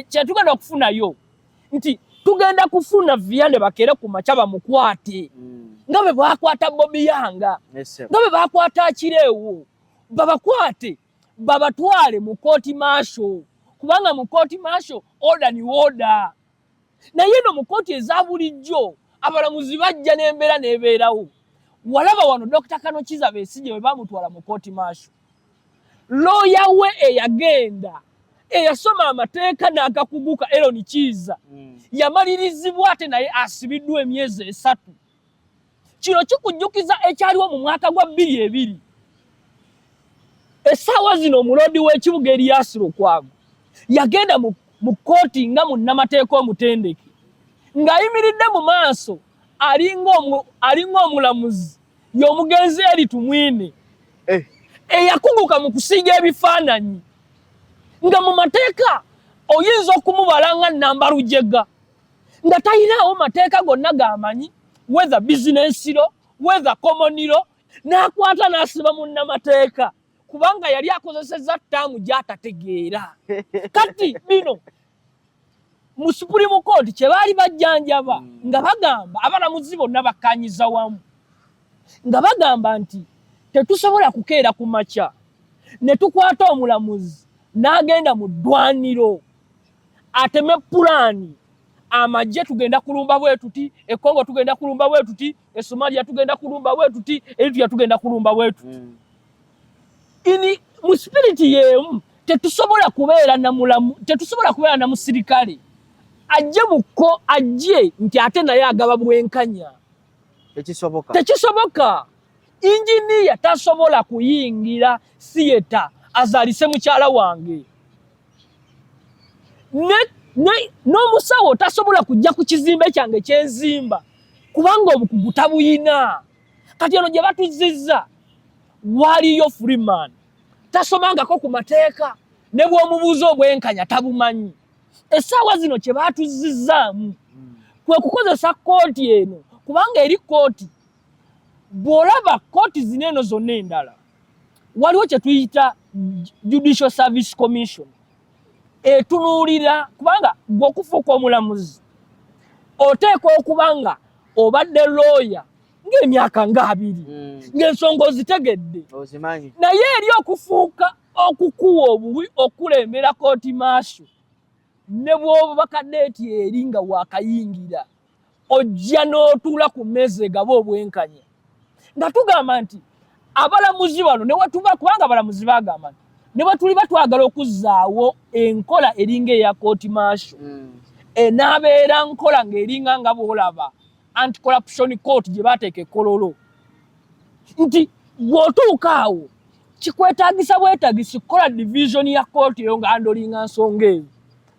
kyetugenda okufunayo nti tugenda kufuna Vianney bakere ku makya bamukwate nga bwe bakwata Bobi Yanga, nga bwe bakwata Akireewo, babakwate babatwale mu kooti martial, kubanga mu kooti martial order ni order. Naye no mu kooti eza bulijjo abalamuzi bajja n'embeera n'ebeerawo. Walaba wano Dr. Kano Kiza Besigye bwe bamutwala mu kooti martial, looya we eyagenda eyasoma amateeka n'agakuguka, Eron Kiiza, yamalirizibwa ate naye asibiddwa emyezi 3. Kino kikujjukiza ekyaliwo mu mwaka gwa 2020. Essaawa zino omuloodi w'ekibuga Erias Lukwago yagenda mu kkooti nga munnamateeka omutendeke, ng'ayimiridde mu maaso alinga omulamuzi y'omugenzi Eri Tumwine eyakuguka mu kusiiga ebifaananyi, nga mu mateeka oyinza okumubala nga namba lujega, nga talinaawo mateeka gonna g'amanyi, whether business law, whether common law, n'akwata n'asiba munnamateeka kubanga yali akozesezza ttaamu gy'atategeera. Kati bino mu Supreme Court kye baali bajjanjaba nga bagamba abalamuzi bonna bakkanyiza wamu nga bagamba nti tetusobola kukeera ku makya ne tukwata omulamuzi n'agenda mu ddwaniro ateme pulaani, amagye tugenda kulumba bwe tuti, e Congo tugenda kulumba bwe tuti, e Somalia tugenda kulumba bwe tuti, Eritrea tugenda kulumba bwe tuti. Ini mu spirit y'emu tetusobola kubeera na mulamu, tetusobola kubeera na musirikale ajje muko ajje nti ate naye agaba bwenkanya. Tekisoboka. Tekisoboka. Injiniya tasobola kuyingira theatre azaalise mukyala wange, n'omusawo tasobola kujja ku kizimbe kyange kyenzimba kubanga obukugu tabuyina. Kati eno gye batuzizza waliyo Freeman tasomangako ku mateeka. Ne bw'omubuuza obwenkanya tabumanyi. Essaawa zino kye baatuzzizaamu kwe kukozesa kkooti eno, kubanga eri kkooti, bw'olaba kkooti zino eno zonna endala, waliwo kye tuyita Judicial Service Commission etunuulira, kubanga gwe okufuuka omulamuzi oteekwa okuba nga obadde looya ng'emyaka nga 20, ng'ensonga ozitegedde. Ozimanyi. Naye eri okufuuka okukuwa obuwi okulembera kooti maaso, ne bw'oba kadeeti eri nga wakayingira, ojja n'otuula ku mmeeza egaba obwenkanya, nga tugamba nti abalamuzi bano ne wetuba, kubanga abalamuzi bagamba nti ne bwe tuliba twagala okuzzaawo enkola eringa eya kooti maaso, enaabeera nkola ng'eringa nga bw'olaba Anti-Corruption Court gye baateeka ekololo, nti bw'otuuka awo kikwetaagisa bwetagisi kukola division ya kooti eyo nga handlinga nsonga eyo,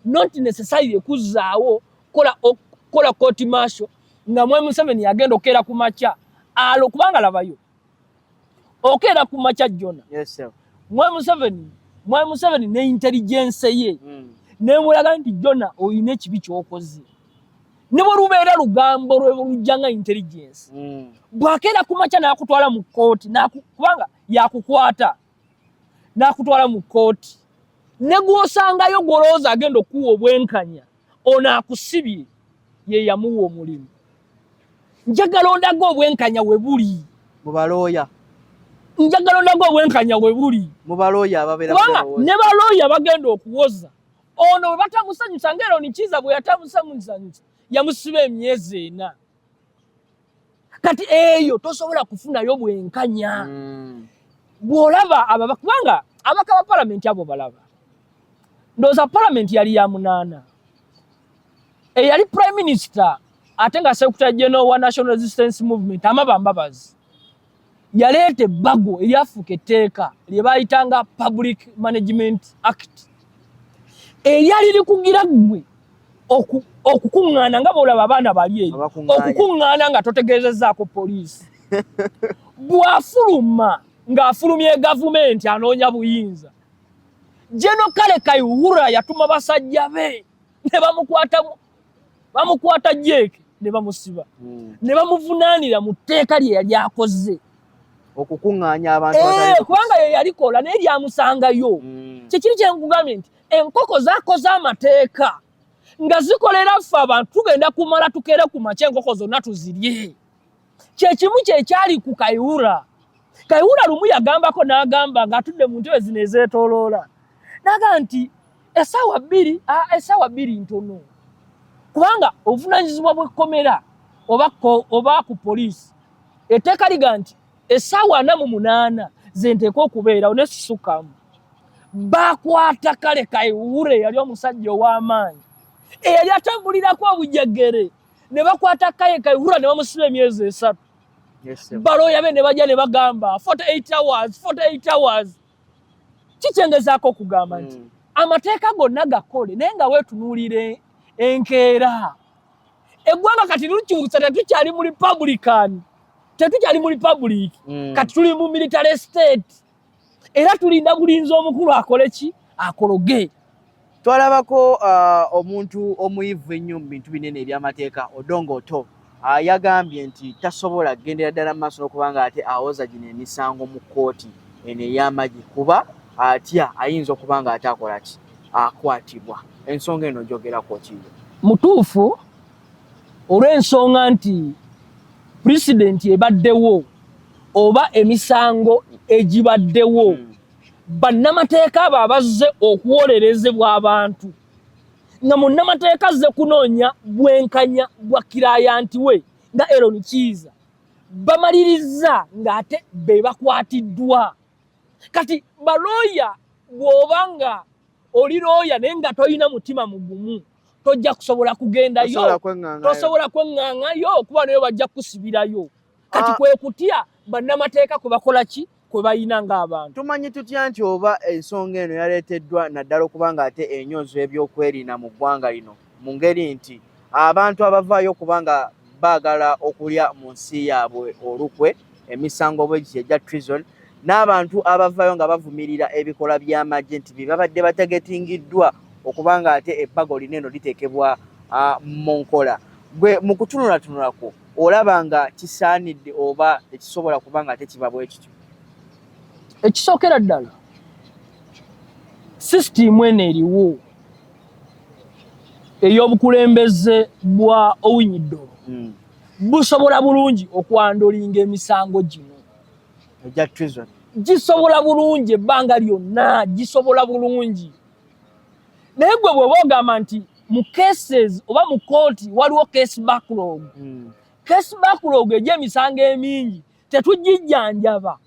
not necessarily ekuzzaawo kola kooti martial nga mwe Museveni yagenda okeera ku makya alo, kubanga labayo okeera ku makya jona. Yes, sir. Mwe Museveni ne intelligence ye nemulaga nti jona olina ekibi kyokoze, ne bwe lubeera lugambo lwe lujja nga intelligence, bw'akeera ku makya n'akutwala mu kkooti, kubanga yakukwata n'akutwala mu kkooti, ne gw'osangayo gw'olowooza agenda okuwa obwenkanya, ono akusibye ye yamuwa omulimu. Njagala ondaga obwenkanya we buli. Mu balooya. Njagala ondaga obwenkanya we buli. Mu balooya ababeera. Kubanga ne balooya bagenda okuwoza ono bwe batamusanyusa, nga era Kiiza bwe yatamusanyusa yamusiba emyezi 4. Kati eyo tosobola kufunayo bwenkanya. Bw'olaba aba, kubanga abaka ba palamenti abo balaba, ndowooza palamenti yali ya munaana, eyali prime minister ate nga secretary general wa National Resistance Movement, Amama Mbabazi, yaleeta ebbago eryafuuka etteeka lye baayitanga Public Management Act, eryali likugira ggwe okukuŋŋaana nga bw'olaba abaana bali eyo, Abakuŋŋaanya. okukuŋŋaana nga totegeezezaako poliisi. Bw'afuluma ng'afulumye gavumenti anoonya buyinza, General Kale Kayihura yatuma basajja be ne bamukwata, bamukwata jeeke ne bamusiba, ne bamuvunaanira mu tteeka lye yali akoze. Okukuŋŋaanya abantu Kubanga ye yalikola naye lyamusangayo. Kyekiri kyenkugambye nti enkoko zakoze amateeka nga zikolera ffe abantu, tugenda kumala tukeere ku makya enkoko zonna tuzirye. Kyekimu kyekyali ku Kayihura. Kayihura lumu yagambako n'agamba ng'atudde mu ntebe zino ezeetooloola, n'agamba nti essaawa 2, essaawa 2 ntono, kubanga obuvunaanyizibwa bw'ekkomera oba ku poliisi, etteeka liga nti essaawa 48 ze nteekwa okubeerawo ne sisukkamu. Bakwata kale Kayihura eyali omusajja ow'amaanyi eyali atambulirako obujegere, ne bakwata Kale Kayihura ne bamusiba emyezi 3. Yes, sir. Balooya be ne bajja ne bagamba 48 hours, 48 hours. Kikyengezaako okugamba nti amateeka gonna gakole, naye nga weetunuulira enkeera eggwanga kati lukyusa, tetukyali mu republican, tetukyali mu republic, kati tuli mu military state, era tulinda bulinzi omukulu akole ki? Akologe. Twalabako omuntu omuyivu ennyo mu bintu binene ebyamateeka, Odonga Otto, yagambye nti tasobola kugendera ddala mu maaso n'okuba nga ate awoza gino emisango mu kkooti eno ey'amagye, kuba atya ayinza okuba nga ate akola ki, akwatibwa. Ensonga eno gyogerako kiyo? Mutuufu, olw'ensonga nti pulezidenti ebaddewo oba emisango egibaddewo, bannamateeka abo abazze okuwolerezebwa abantu, nga munnamateeka azze kunoonya bwenkanya bwa client we nga Eron Kiiza, bamaliriza ng'ate be bakwatiddwa. Kati balooya, bw'oba nga oli looya naye nga tolina mutima mugumu, tojja kusobola kugendayo. Tosobola kweŋŋaŋayo. Tosobola kweŋŋaŋayo kuba nayo bajja kukusibirayo. Kati kwe kutya bannamateeka kwe bakola ki, kwe balina ng'abantu. Tumanyi tutya nti oba ensonga eno yaleeteddwa naddala okuba nga ate enyoza ebyokwerinda mu ggwanga lino, mu ngeri nti abantu abavaayo okuba nga baagala okulya mu nsi yaabwe olukwe, emisango bwe giti egya treason? N'abantu abavaayo nga bavumirira ebikolwa by'amagye nti bye babadde bategetingiddwa okuba nga ate ebbago lino eno liteekebwa mu nkola. Gwe mu kutunulatunulako olaba nga kisaanidde oba tekisobola kuba nga ate kiba bwe kityo? Ekisookera ddala, sisitiimu eno eriwo ey'obukulembeze bwa Owiny-Dollo busobola bulungi okwandolinga emisango gino. Egya treason. Gisobola bulungi ebbanga lyonna, gisobola bulungi. Naye gwe bw'oba ogamba nti mu cases oba mu kooti waliwo case backlog, case backlog egy'emisango emingi tetugijjanjaba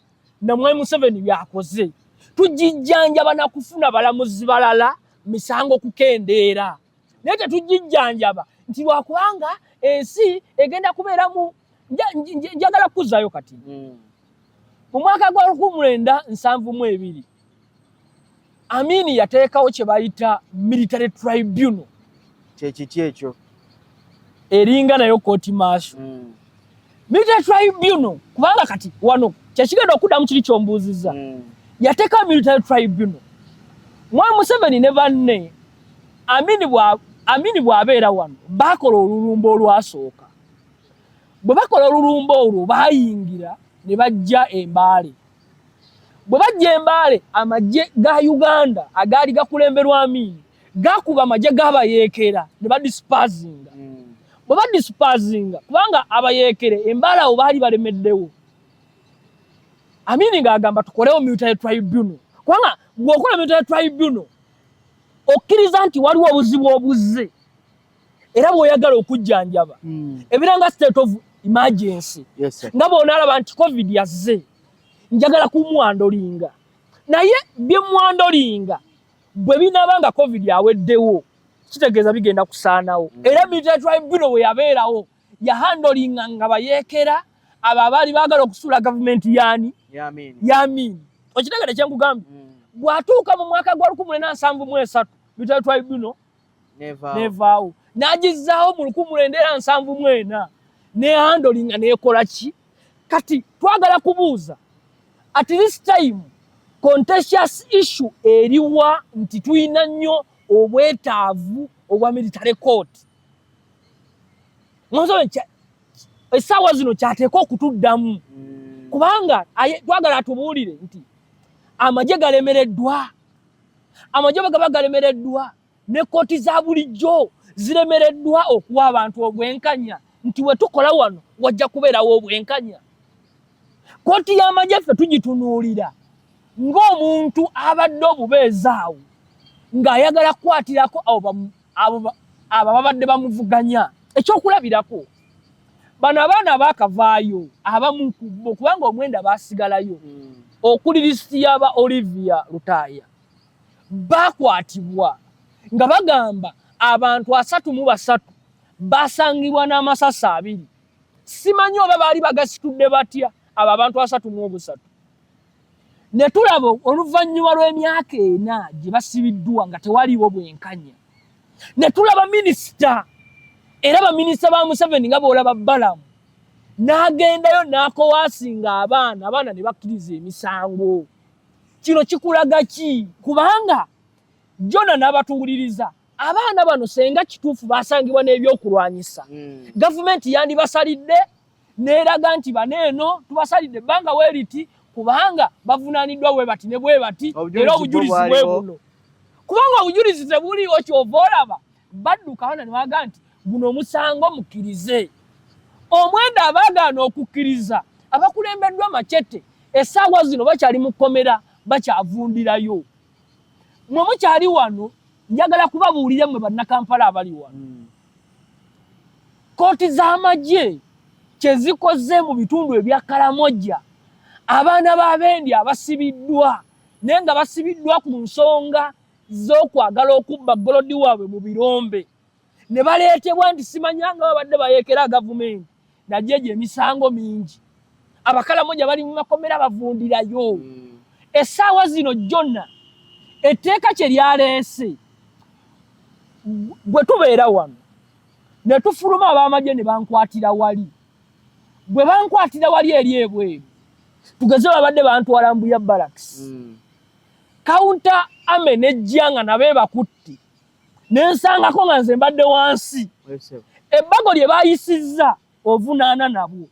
namwe Museveni byakoze, tugijjanjaba nakufuna balamuzi balala misango kukendeera, naye tetugijjanjaba nti lwakubanga ensi egenda kubeeramu. Njagala kuzaayo kati mu mwaka gwa 1972 Amini yateekawo kye bayita military tribunal. Kyekiki ekyo? Eringa nayo court martial. Military tribunal, kubanga kati wano kyekigenda okuddamu kiri kyombuuzizza. Yateekawo military tribunal. Mwami Museveni ne banne, Amini bw'abeera wano, baakola olulumba olwasooka. Bwe bakola olulumba olwo, baayingira ne bajja Embaale. Bwe bajja Embaale, amagye ga Uganda agaali gakulemberwa Amini gakuba amagye g'abayeekera ne badispersinga. Bwe badispersinga, kubanga abayeekere Embaale awo baali balemeddewo, Amini ng'agamba tukolewo military tribunal, kubanga bw'okola military tribunal okkiriza nti waliwo obuzibu obuzze era bw'oyagala okujjanjaba ebiranga state of emergency. Nga bw'onaalaba nti COVID yazze, njagala kumwandolinga, naye bye mwandolinga bwe binaaba nga COVID aweddewo, kitegeeza bigenda kusaanawo. Era military tribunal bwe yabeerawo, yahandolinga nga bayeekera abo abaali baagala okusuula gavumenti yaani? Yamini. Yamini. Okitegere kyenkugambye? Bw'atuuka mu mwaka gwa 1973, military tribunal nevaawo, n'agizaawo mu 1974, nehandolinga nekola ki. Kati twagala kubuuza, at this time contentious issue eriwa nti tulina nnyo obwetaavu obwa military court? Essaawa zino kyateeka okutuddamu, kubanga twagala atubuulire nti amagye galemereddwa. Amagye bwe gaba galemereddwa, ne kooti za bulijjo ziremereddwa okuwa abantu obwenkanya, nti we tukola wano wajja kubeerawo obwenkanya. Kooti y'amagye ffe tugitunuulira ng'omuntu abadde obubeezi awo ng'ayagala kukwatirako abo babadde bamuvuganya. Ekyokulabirako, bano abaana abaakavaayo abamu ku bo, kubanga omwenda baasigalayo, okuli lisiti y'aba Olivia Lutaaya, bakwatibwa nga bagamba abantu 33 basangibwa n'amasasi 2. Simanyi oba baali bagasitudde batya abo abantu 33. Ne tulaba oluvannyuma lw'emyaka 4 gye basibiddwa nga tewaliiwo bwenkanya. Ne tulaba minisita, era baminisita ba Museveni nga bw'olaba Balamu, n'agendayo n'akowasinga abaana, abaana ne bakkiriza emisango. Kino kikulaga ki? Kubanga Jona n'abatuwuliriza, abaana bano senga kituufu basangibwa n'ebyokulwanyisa, gavumenti yandibasalidde n'eraga nti bano eno tubasalidde ebbanga weeriti kubanga bavunaaniddwa bwe bati ne bwe bati, era obujulizi bwe buno. Kubanga obujulizi tebuliiwo, kyova olaba badduka abaana ne baga nti guno omusango mukkirize. Omwenda abaagaana okukkiriza abakulembeddwa Machete essaawa zino bakyali mu kkomera, bakyavundirayo. Mwe mukyali wano, njagala kubabuulira mmwe Bannakampala abali wano, kooti z'amagye kye zikoze mu bitundu ebya Karamoja, abaana b'abendi abasibiddwa, naye nga basibiddwa ku nsonga z'okwagala okubba gold waabwe mu birombe, ne baleetebwa nti simanya nga babadde bayeekera gavumenti nagyegyo emisango mingi. Abakalamoja bali mu makomera bavundirayo. Essaawa zino jonna etteeka kye lyaleese, bwe tubeera wano ne tufuluma, ab'amagye ne bankwatira wali, bwe bankwatira wali eri ebweru. Tugeze babadde bantwala Mbuya Barracks, counter army nejja nga nabo ebakutte, nensangako nga nze mbadde wansi. Ebbago lye bayisizza, ovunaana nabo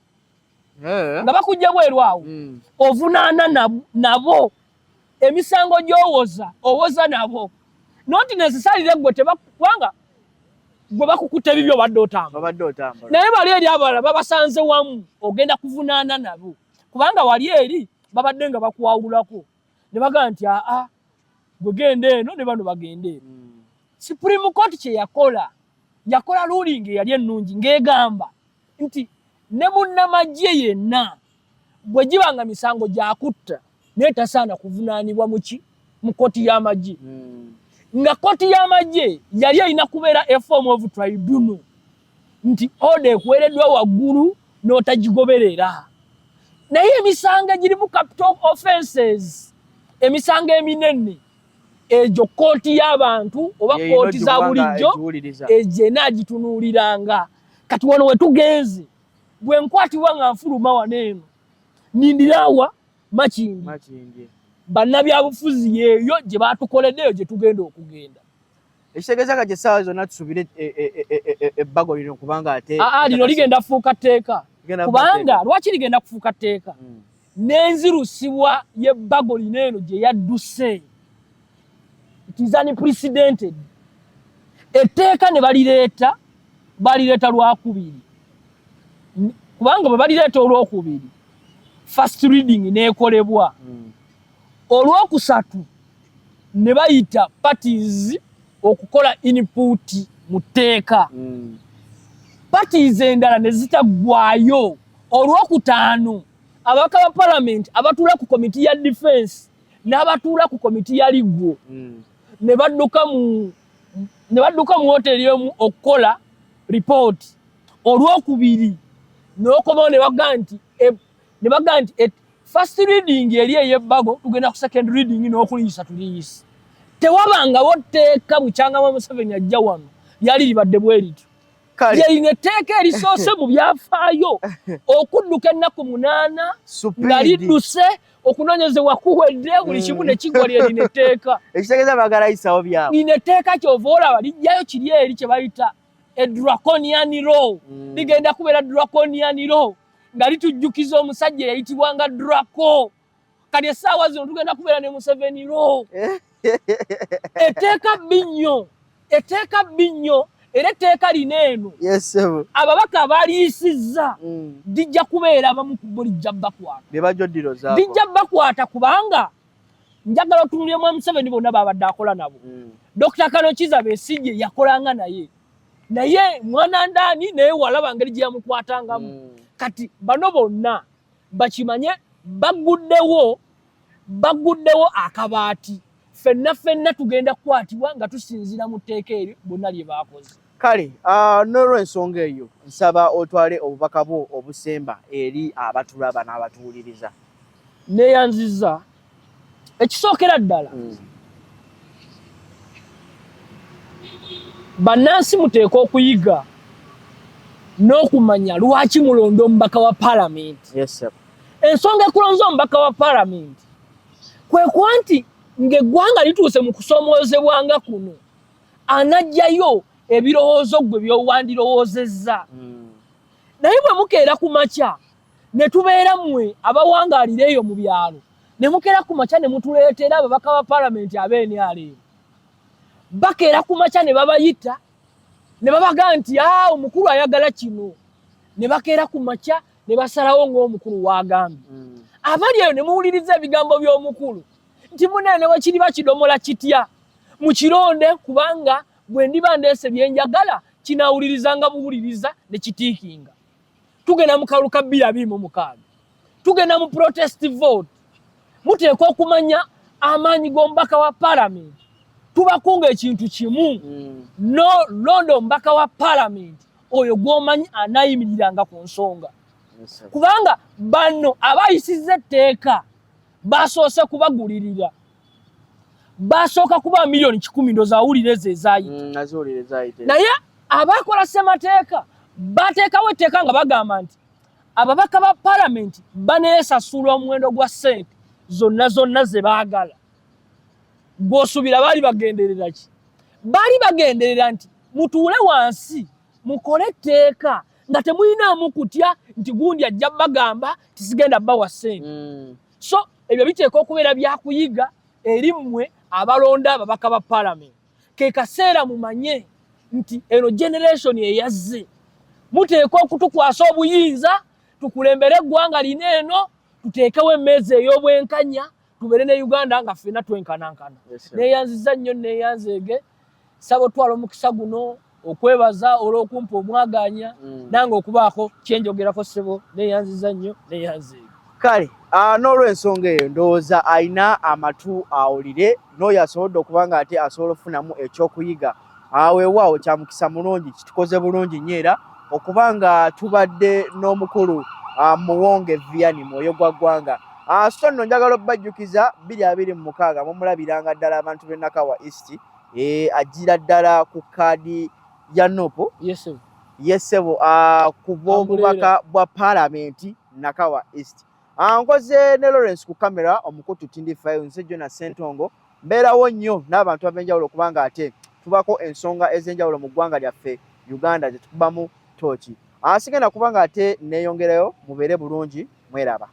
nga bakujja bweru awo, ovunaana nabo emisango gy'owoza, owoza nabo, not necessarily gwe tebakubanga gwe bakukutte ebibyo obadde otambula. Babadde otambula. Naye bali eri abalala babasanze wamu, ogenda kuvunaana nabo, kubanga wali eri babadde nga bakwawulako ne bagamba nti aa, gwe genda eno ne bano bagenda eno. Supreme Court kye yakola, yakola ruling eyali ennungi ng'egamba nti ne munnamagye yenna bwe giba nga misango gyakutta, naye tasaana kuvunaanibwa muki mu kooti y'amagye, nga kooti y'amagye yali erina kubeera a form of tribunal, nti order ekuweereddwa waggulu n'otagigoberera. Naye emisango egirimu capital offenses, emisango eminene egyo, kooti y'abantu oba kooti za bulijjo egyo enaagitunuuliranga. Kati wano we tugenze, bwe nkwatibwa nga nfuluma wano eno, nindirawa Makindi. Makindye. Bannabyabufuzi yeeyo gye batukoleddeyo gye tugenda okugenda. Ekitegeeza kati essaawa zonna tusubire ebbago lino, kubanga ate Aa, lino ligenda kufuuka tteeka. Ligenda kufuuka Kubanga tteeka. lwaki ligenda kufuuka tteeka? N'enzirusibwa y'ebbago lino eno gye yadduse, it is unprecedented. Etteeka ne balireeta, balireeta lwakubiri. Kubanga bwe balireeta olwokubiri, first reading n'ekolebwa, olwokusatu ne bayita parties okukola input mu tteeka, parties endala ne zitaggwayo. Olwokutaano ababaka ba parliament abatuula ku komiti ya defense n'abatuula ku komiti ya legal ne badduka mu hoteri emu okukola ripooti. Olwokubiri n'okomawo ne bagaa nti first reading eri ey'ebbago, tugenda ku second reading n'okuliyisa tuliyisa. Tewabangawo tteeka bukyanga Museveni ajja wano lyali libadde bwe lityo. Kale. Lyerino etteeka erisoose mu byafaayo okudduka ennaku 8 Speed. nga lidduse, okunoonyezebwa kuwedde, buli kimu ne kiggwa. Lyerino etteeka. Ekitegeeza baagala yisawo byabwe. Lino etteeka kyova olaba lijjayo kiri eri kye bayita edraconian law. Ligenda kubeera draconian law nga litujjukiza omusajja eyayitibwanga Draco. Kati essaawa zino tugenda kubeera ne Museveni law. Etteeka bbi nnyo, etteeka bbi nnyo, era etteeka lino eno Yes, sir. ababaka abaliyisizza lijja kubeera abamu ku bo lijja bakwata. Bye bajja oddirozaako. Lijja bakwata, kubanga njagala otunulire mu Museveni bonna babadde akola nabo. Dr. Kano Kiza Besigye yakolanga naye, naye mwana ndaani, naye walaba ngeri gye yamukwatangamu. Kati bano bonna bakimanye bagguddewo akabaati. Ffenna ffenna tugenda kukwatibwa nga tusinziira mu tteeka eryo bonna lye baakoze. Kale n'olwensonga eyo, nsaba otwale obubaka bwo obusemba eri abatulaba n'abatuwuliriza. Neeyanziza. Ekisookera ddala, bannansi muteeka okuyiga n'okumanya lwaki mulonda omubaka wa paalamenti. Yes, sir. Ensonga ekulonza omubaka wa paalamenti kwe kuba nti ng'eggwanga lituuse mu kusoomoozebwa nga kuno, anajjayo ebirowoozo gwe by'owandirowoozezza. Naye bwe mukeera ku makya ne tubeera mmwe abawangaalira eyo mu byalo, ne mukeera ku makya ne mutuleetera ababaka ba paalamenti ab'NRM, bakeera ku makya ne babayita ne babaga nti aa, omukulu ayagala kino, ne bakeera ku makya ne basalawo ng'omukulu w'agambye. Abali eyo ne muwuliriza ebigambo by'omukulu nti munene we kiriba kidomola kitya, mukironde, kubanga bwe ndiba ndeese byenjagala kinawulirizanga buwuliriza ne kitiikinga. Tugenda mu kalulu ka 2026, tugenda mu protest vote. Muteekwa okumanya amaanyi g'omubaka wa paalamenti. Tubakunga ekintu kimu: no londa omubaka wa paalamenti oyo gw'omanyi anaayimiriranga ku nsonga, kubanga bano abayisizza etteeka basoose kubagulirira, basooka kuba miliyoni 100. Ndooza awulira ezo ezaayita. Naziwulira ezaayita. Naye abakola ssemateeka bateekawo etteeka nga bagamba nti Ababaka ba palamenti baneesasula omuwendo gwa ssente zonna zonna ze baagala. Gw'osuubira baali bagenderera ki? Baali bagenderera nti mutuule wansi mukole etteeka nga temulinaamu kutya nti gundi ajja bagamba tisigenda bawa ssente. So ebyo biteekwa okubeera byakuyiga eri mmwe abalonda ababaka ba palamenti. Ke kaseera mumanye nti eno generation eyazze, muteekwa okutukwasa obuyinza tukulembere eggwanga lino eno, tuteekewo emmeeza ey'obwenkanya, tubeere ne Uganda nga ffenna twenkanankana. Neeyanziza nnyo, neeyanzeege. Saba otwala omukisa guno okwebaza olw'okumpa omwaganya nange okubaako kyenjogerako. Ssebo, neeyanziza nnyo, neeyanzeege. Kale n'olwensonga eyo, ndowooza alina amatu awulire, n'oyo asobodde okuba nga ate asobola okufunamu ekyokuyiga. Weewaawo kya mukisa mulungi, kitukoze bulungi nnyo era okuba nga tubadde n'omukulu Muwonge Vianney, mwoyo gwa ggwanga. So nno njagala obbajjukiza 2026 mumulabiranga ddala abantu b'e Nakawa East, agira ddala ku kaadi ya NUP. Yes. Yes ssebo, ku bw'obubaka bwa paalamenti Nakawa East. Nkoze ne Lawrence ku kamera, omukutu Tindi File. Nze Jonas Sentongo, mbeerawo nnyo n'abantu ab'enjawulo kubanga ate tubako ensonga ez'enjawulo mu ggwanga lyaffe Uganda zetukubamu tooki. Sigenda kubanga ate neeyongerayo, mubeere bulungi, mweraba.